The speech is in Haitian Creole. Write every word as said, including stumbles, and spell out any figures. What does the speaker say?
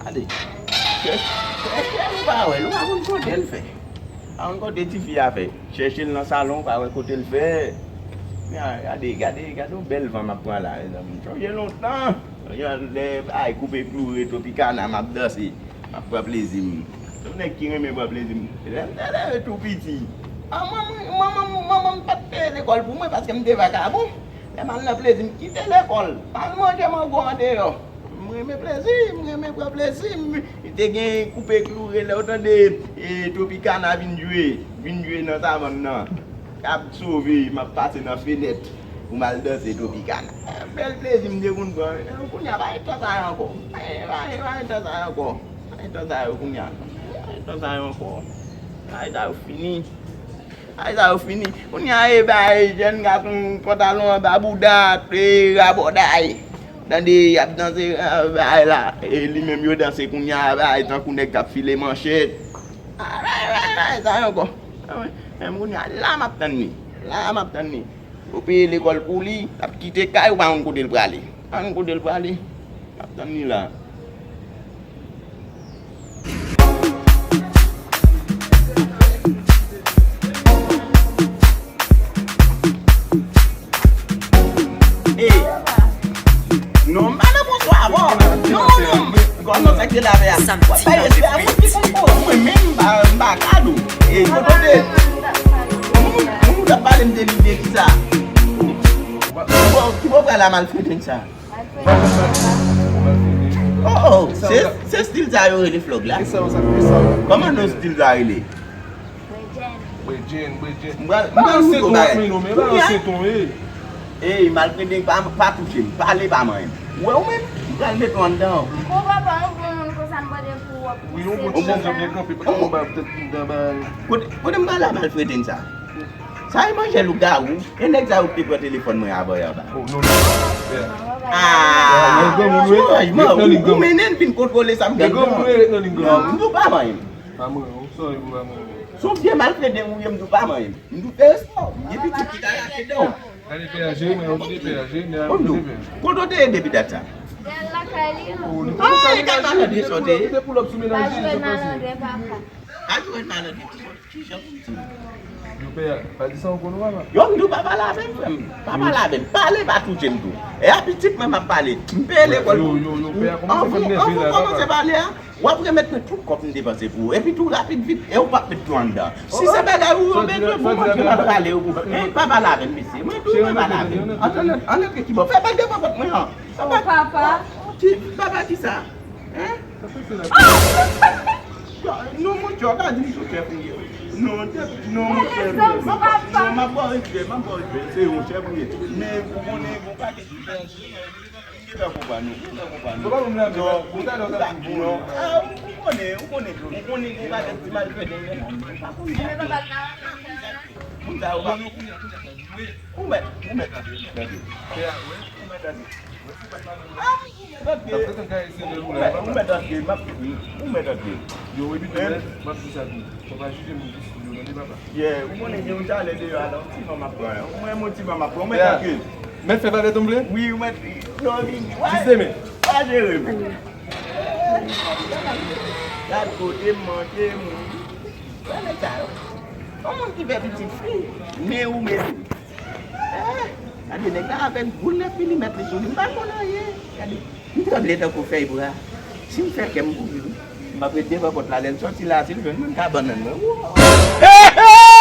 Gade. Chèche, chèche, ou pa wè l, ou pa konn kote l fè. Pa konn kote tifi a fè. Chèche l nan salon, ou pa wè kote l fè. Gade, gade, gade yon bèl van m ap pran la, mezanmi. Sonje lontan. Sonje lè ay koupe kloure Tropicana, m ap danse. M ap pran plezi m. Se yon nèg ki renmen pran plezi m. Lè m te leve tou piti. A, manman, manman, manman m pa t peye lekòl pou mwen paske m te vakabon. Lè m al nan plezi, m kite lekòl. M al manje mango andeyò. M renmen plezi, m renmen pran plezi m. Li te gen koupe kloure lè w tande e, Tropicana vin jwe, vin jwe nan savann nan. K ap sove, m ap pase nan fenèt pou m al danse Tropicana. E, bèl plezi m te konn pran. E, kounye a, pa gen tan sa yo ankò. Pa gen, pa gen, pa gen tan sa yo ankò. Pa gen tan sa yo kounye a. Pa gen tan sa yo ankò. Bagay sa yo fini. Ay, sa yo fini. Kounye a, e bay jèn gason pantalon anba bouda, e rabòday. Tande, y ap danse, e, bay la. E li menm yo danse kounye a, bay tankou nèg k ap file manchèt. A, bay, bay, bay, sa yo ankò. A, wi. Menm kounye a, la m ap tann li. La m ap tann li. Yo peye lekòl pou li, l ap kite kay, ou pa konn kote l prale. Pa konn kote l prale. M ap tann li la. Ey! Non, m pa nan bonswa avè w. Non, non, non. Kòman sa k te lave a? W ap bay respè a moun ki konn koze. Mwen menm, m pa, m pa kad ou. Ey, kote w te? Moun, moun k ap pale m te lide ki sa? Ki bò, ki bò w pral a malfreden sa? Oh, oh, se, se stil sa yo rele flòg la. Kòman non stil sa rele? Bredjen, bredjen. M pral, m pral montre w bagay. Kounye a, ey, malfreden, pa, pa touche m. Pale pa manyen m. Ou wè ou menm? M pral mete w anndan. Bon, papa, yon bon moun konsa m mande pou w ap pouse. Wi, yon bon ti nèg byen kanpe, pa konn ba tèt anndan bagay. Kote, kote m pral a malfreden sa? Sa e manje lougawou. E nèg sa yo ki te pran telefòn mwen avè y anba. Oh, non, non. Ah, chanjman. Ou, ou mennen l vin kontwole sa m gen anndan. Non, m di w pa manyen m. Se yon vye malfreden ou ye, m di w pa manyen m. M di w fè espò. M gen pitit ki ka rache dan w. Gade pè a jere, mwen, ou te pè a jere, mwen, ou te pè. Kote w te ye depi dat sa? Dèyè lakay li an. Ah, e ka malandren sa w te ye. Li te pull up sou menaj li, li te panse. Pa jwenn malandren, papa. Pa jwenn malandren. Kijan pou m di w? Yo pè a, pa di sa ankò non, papa. Yo, m di w pa pale avè m, frè m. Pa pale avè m. Pale pa touche m tou. E a pitit mwen m ap pale. M peye lekòl pou. Yo, yo, yo, pè a, kòman se fè m nève la, papa? Anvan, anvan m kòmanse pale a, w ap remèt mwen tout kòb m depanse pou ou. Epi tou rapid vit, e ou p ap met tou anndan. Si se bagay ou yo bezwen pou m antre m ap pale yo pou. Ey, pa pale avè m, mesye. Mwen tou, mwen pale avè m. Antre, antre, antre kibò. Fè bal devan pòt mwen an. Papa. Ki, papa kisa? Hein? Non, monchè, w ka di m se yon chèf ou ye. Non, non, monchè, non, m ap ba w respè, m ap ba w respè, se yon chèf ou ye. Men, ou konnen, gon pakèt ti bagay, m gentan konprann ou, m gentan konprann ou. Non, ou ta lè w ta di non. Ah, ou konnen, ou konnen, ou konnen gon pakèt ti malfreden, men pa konnen. Moun sa yo pa. Ou mèt, ou mèt, ou mèt. Ou mèt. Ou mèt antre, m ap, ou mèt antre. Yo, epi tou, m ap di sa tou. Fò pa jije moun ki sou yo, tande papa. Yeah, ou konnen gen yon chalè deyò a la, yon ti van m ap pran. Mwen, yon ti van m ap pran, ou mèt antre. Mèt fè valè tonbe? Wi, ou mèt. Non, vini. Jis demen. Pa jere m. Gad kote m manke moun. Wè nèg sa yo. Yon moun ki fè pitit fi, men ou mete. Eh, gade nèg la avèk boul nèf milimèt li sou li. M pa konn anyen. Gade, m tranble tankou fèy bwa. Si m fè kè m kouri, m ap ret devan pòt la, lè l sòti la, si l jwenn mwen, m ka bannann mwen. Wo!